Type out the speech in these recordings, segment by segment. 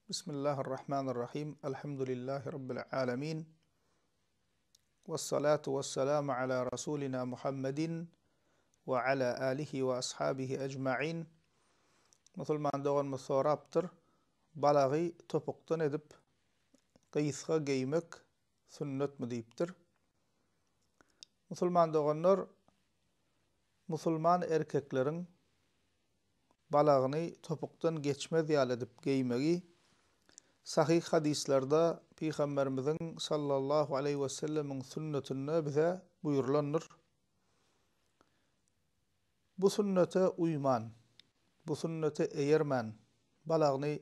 Bismillahirrahmanirrahim. Elhamdülillahi Rabbil alemin. Vessalatu vesselamu ala Rasulina Muhammedin we ala alihi we ashabihi ecmain. Musulman doganymyz sorapdyr, balagy topukdan edip gysga geýmek sünnetmi diýipdir. Musulman doganlar, musulman erkekleriň balagyny topukdan geçmez ýaly edip geýmegi sahyh hadyslarda Pygamberimiziň sallallahu aleýhi wesellemiň sünnetinde bize buýrulandyr. Bu sünnete uýman, bu sünnete eýermän balagyny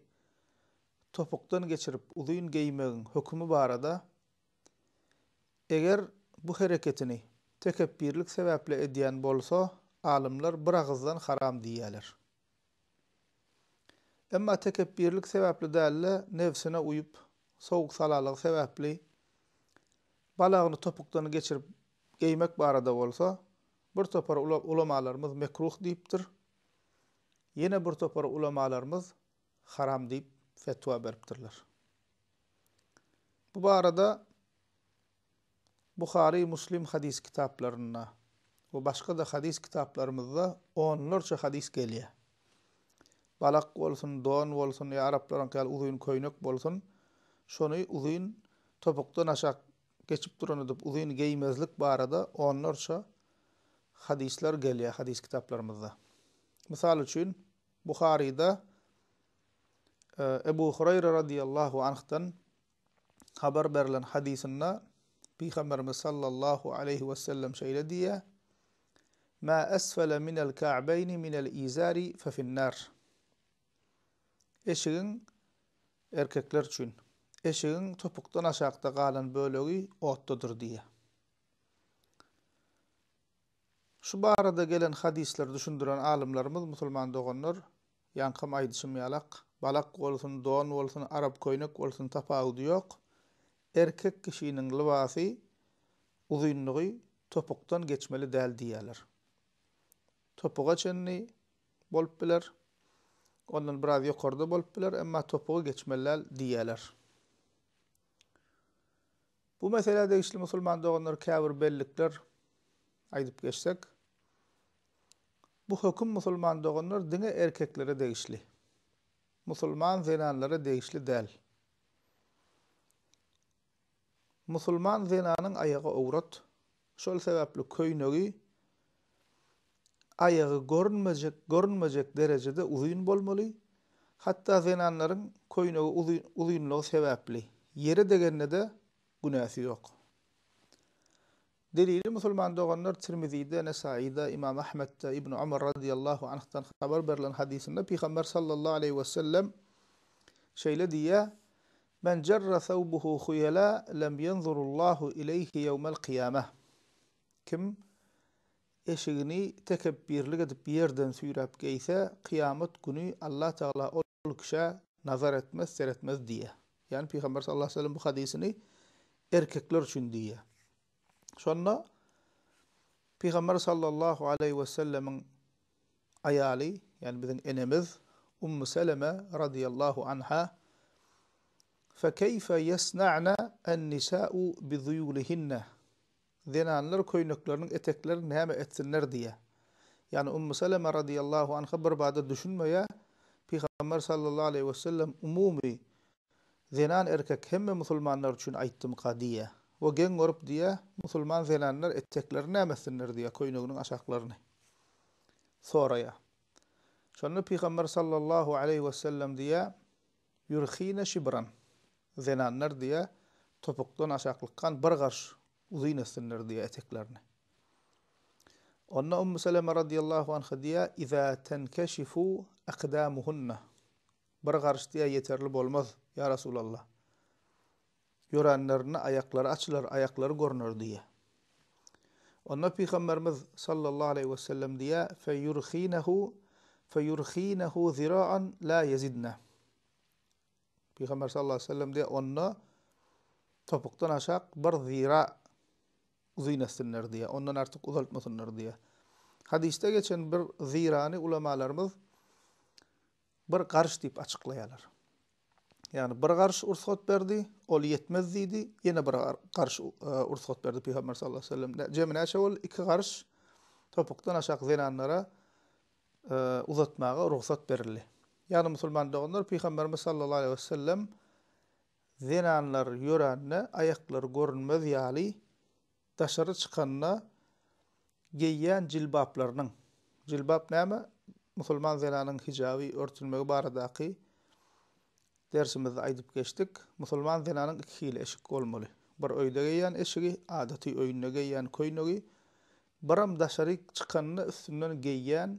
topukdan geçirip uzyn geýmegiň hökümi barada Eger bu hereketini tekepbirlik sebäpli edýän bolsa, alymlar bir agyzdan haram diýýärler. Emma tekepbirlik sebäpli däl-de, nebsine uýup, sowuk-salalygy sebäpli balagyny topukdan geçirip geýmek barada bolsa, bir topar ulamalarymyz mekruh diýipdir, ýene bir topar ulamalarymyz haram diýip fetwa beripdirler. Bu barada Buhary, Muslim hadys kitaplarynda we başga-da hadys kitaplarymyzda onlarça hadys gelýär. Balak bolsun, don bolsun ýa araplaryňky ýaly uzyn köýnek bolsun, şony uzyn topukdan aşak geçip duran edip uzyn geýmezlik barada onlarça hadyslar gelýär hadys kitaplarymyzda. Mysal üçin, Buharyda Ebu Hureyre radiyallahu anhdan habar berlen hadysynda Pygamberimiz sallallahu aleýhi we sellem şeýle diýýär, Ma esfele minel ka'beýni minel izari fe finnar. Eşigiň erkekler üçin eşigiň topukdan aşakda galan bölegi otdadyr diýýär. Şu barada gelen hadyslary düşündiren alymlarymyz musulman doganlar, ýaňkam aýdyşym ýalak, balak bolsun, don bolsun, arap köýnek bolsun tapawudy ýok, erkek kişiniň lybasy uzynlygy topukdan geçmeli däl diýýärler. Topuga çenli bolup biler, ondan biraz ýokarda bolup biler, emma topugy geçmeli däl diýýärler. Bu meselä degişli musulman doganlar käbir bellikler aýdyp geçsek. Bu höküm musulman doganlar diňe erkeklere degişli. Musulman zenanlara degişli däl. Musulman zenanyň aýagy owrat. Şol sebäpli köýnegi aýagy görünmejek görünmejek derejede uzyn bolmaly. Hatda zenanlaryň köýnegi uzyn uzynlygy sebäpli ýere degende-de günäsi ýok. Delili musulman doganlar Tirmizide, Nesaide, Imam Ahmetde, Ibn Omar razyýallahu anhdan habar berlen hadysynda Pygamber sallallahu aleýhi wesellem şeýle diýýär, Men jerra thawbuhu huyala lem ýenzurullahu ileýhi ýewmel kyýameh. Kim eşigini tekepbirlik edip ýerden süýräp geýse, kyýamat güni Allah Tagala ol kişä nazar etmez, seretmez diýýär. Ýagny Pygamber sallallahu aleýhi we sellem bu hadysyny erkekler üçin diýýär. Şonda Pygamber sallallahu aleýhi we sellemiň aýaly, ýagny biziň enemiz Ummu Seleme radiyallahu anha Fekeýfe ýesna'na en-nisa'u bi-zuýulihinne Zenanlar köýnekleriniň eteklerini näme etsinler diýýär. Ýagny Ummu Seleme radiyallahu anha bir bada düşünmeýär, Pygamber sallallahu aleýhi we sellem umumy zenan erkek hemme musulmanlar üçin aýtdymyka diýýär. We geň görüp diýýär, musulman zenanlar eteklerini näme etsinler diýýär, köýneginiň aşaklaryny soraýar. Şonda Pygamber sallallahu aleýhi we sellem diýýär, Ýurhine şibran. Zenanlar diýýär, topukdan aşaklykgan bir garş uzyn etsinler diýýär eteklerini. Onda Ummu Seleme radiyallahu anha diýýär, Iza tenkeşifu akdamuhunna. Bir garş diýýär ýeterli bolmaz, ýa Resulallah. Ýöränlerinde aýaklary açylar, aýaklary görner diýýär. Onda Pygamberimiz sallallahu aleýhi we sellem diýýär, Feýurhinehu feýurhinehu zira'an la ýezidne. Pygamber sallallahu aleýhi we sellem diýýär, onda topukdan aşak bir zira uzyn etsinler diýýär, ondan artyk uzaltmasynlar diýýär. Hadysda geçen bir zirany ulamalarymyz bir garş diýip açyklaýarlar. Ýagny bir garyş ursgat berdi, ol ýetmez diýdi, ýene bir garyş ursgat berdi Pygamber sallallahu aleýhi we sellem. Jemi näçe boldy? Iki garyş topukdan aşak zenanlara uzatmaga rugsat berildi. Ýagny musulman doganlar Pygamberimiz sallallahu aleýhi we sellem zenanlar ýörände aýaklary görünmez ýaly daşary çykanda geýýän jilbaplarynyň, jilbap näme? Musulman zenanyň hijaby, örtünmegi baradaky dersimizde aýdyp geçdik. Musulman zenanyň iki hili eşik bolmaly. Bir öýde geýýän eşigi, adaty öýünde geýýän köýnegi, biram daşaryk çykanda üstünden geýýän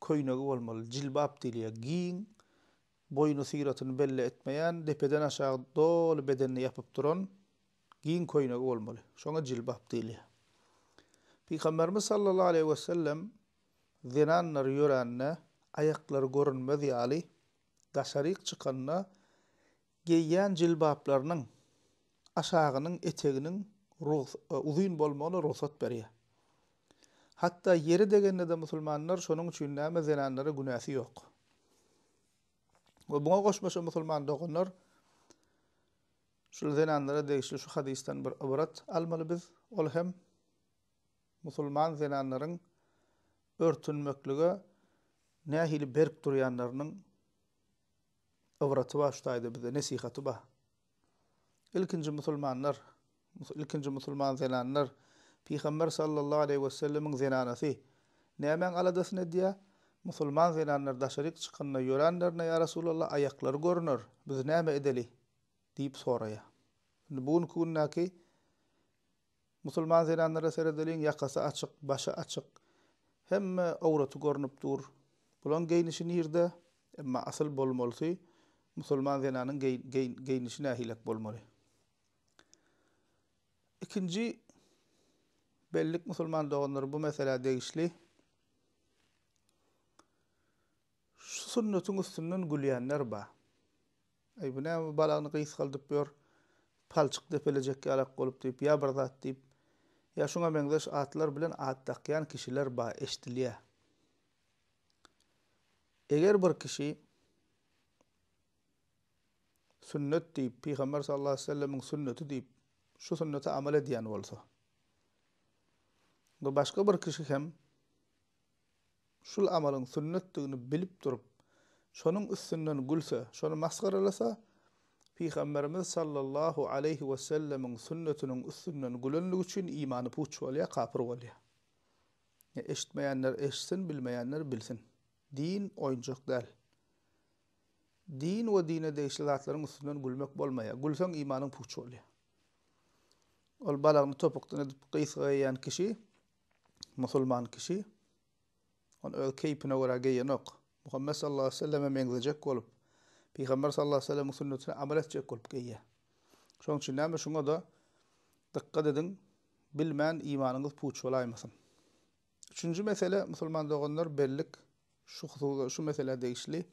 köýnegi bolmaly. Jilbap diýilýär. Giň, boýny syratyny belli etmeýän, depeden aşak doly bedenini ýapyp duran giň köýnegi bolmaly. Şoňa jilbap diýilýär. Pygamberimiz sallallahu aleýhi wesellem zenanlar ýörände aýaklary görünmez ýaly daşaryk çykanda geýýän jilbaplarynyň aşagynyň eteginiň uzyn bolmagyna rugsat berýär. Hatda ýere degende-de musulmanlar şonuň üçin näme zenanlara günäsi ýok. We buňa goşmaça musulman doganlar şul zenanlara degişli şu hadysdan bir ybrat almaly biz, ol hem musulman zenanlaryň örtünmeklige nähili berk durýanlarynyň ybraty bar şu taýda bize, nesihaty bar. Ilkinji musulmanlar, ilkinji musulman zenanlar, Pygamber sallallahu aleýhi wesellemiň zenanasy nämäň aladasyny edýär? Musulman zenanlar daşaryk çykanda ýöränlerinde ýa Resulallah aýaklary görüner, biz näme edeli? diýip soraýar. Indi bu günki gündäki Musulman zenanlara seredeliň, ýakasy açyk, başy açyk, hemme owraty görnüp dur. Bulaň geýnişi nirde? Emma asyl bolmalysy musulman zenanyň geýnişi nähilek bolmaly? Ikinji bellik musulman doganlar bu meselä degişli. Şu sünnetiň üstünden gülýänler bar. Äý, bu näme balagyny gysgaldyp ýör, palçyk depelejek ýalak bolup diýip, ýa bir zat diýip, ýa şuňa meňzeş atlar bilen at dakýan kişiler bar, eşdilýär. Eger bir kişi sünnet diýip, Pygamber sallallahu aleýhi we sellemiň sünneti diýip, şu sünnete amal edýän bolsa we başga bir kişi hem Şul amalyň sünnetdigini bilip durup, şonuň üstünden gülse, şony masgaralasa, Pygamberimiz sallallahu aleýhi wesellemiň sünnetiniň üstünden gülenligi üçin imany puç bolýar, kapyr bolýar. Eşitmeýänler eşitsin, bilmeýänler bilsin. Din oýunjak däl. Din we dine degişli zatlaryň üstünden gülmek bolmaýar. Gülseň imanyň puç bolýar. Ol balagyny topukdan edip gysga geýýän kişi Musulman kişi ony öz keýpine görä geýenok. Muhammet sallallahu aleýhi we selleme meňzejek bolup, Pygamber sallallahu aleýhi we sellemiň sünnetine amal etjek bolup geýýär. Şonuň üçin näme şuňa-da dykgat ediň, bilmän imanyňyz puç bolaýmasyn. Üçünji mesele, musulman doganlar, bellik şu hususa, şu meselä degişli.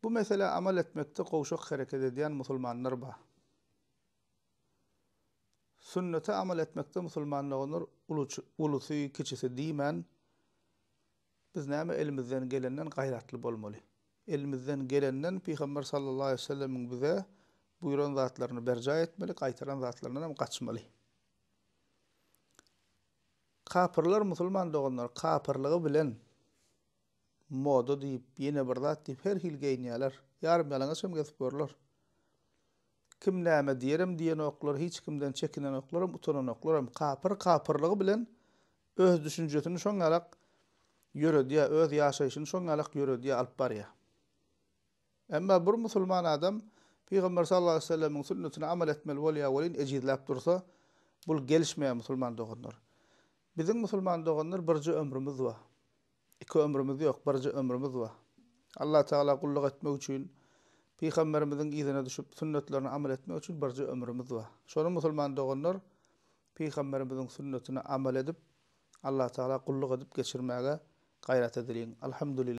Bu meselä amal etmekde gowşak hereket edýän musulmanlar bar. Sünnete amal etmekde musulman doganlar ulusy, kiçisi diýmän, biz näme elimizden gelenden gaýratly bolmaly. Elimizden gelenden Pygamber sallallahu aleýhi we sellemiň bize buýran zatlaryny berjaý etmeli, gaýtaran zatlaryndan hem gaçmaly. Kapyrlar musulman doganlar kapyrlygy bilen moda diýip, ýene bir zat diýip her hili geýinýärler. Ýarym ýalaňaç hem gezip görler. Kim näme diýerem diýenoklar, hiç kimden çekinenoklaram, utananoklaram. Kapyr kapyrlygy bilen öz düşünjesini şoň ýalak ýöredýär, öz ýaşaýşyny şoň ýalak ýöredýär, alyp barýar. Emma bir musulman adam Pygamber sallallahu aleýhi we sellemiň sünnetine amal etmeli bolýar welin ejizläp dursa, bul gelişmeýär musulman doganlar. Biziň musulman doganlar birje ömrümiz bar. Iki ömrümiz ýok, birje ömrümiz bar. Allah Tagala gulluk etmek üçin, Pygamberimiziň yzyna düşüp, sünnetlerine amal etmek üçin birje ömrümiz bar. Şony musulman doganlar Pygamberimiziň sünnetine amal edip, Allah Tagala gulluk edip geçirmäge gaýrat edeliň. Alhamdulillah.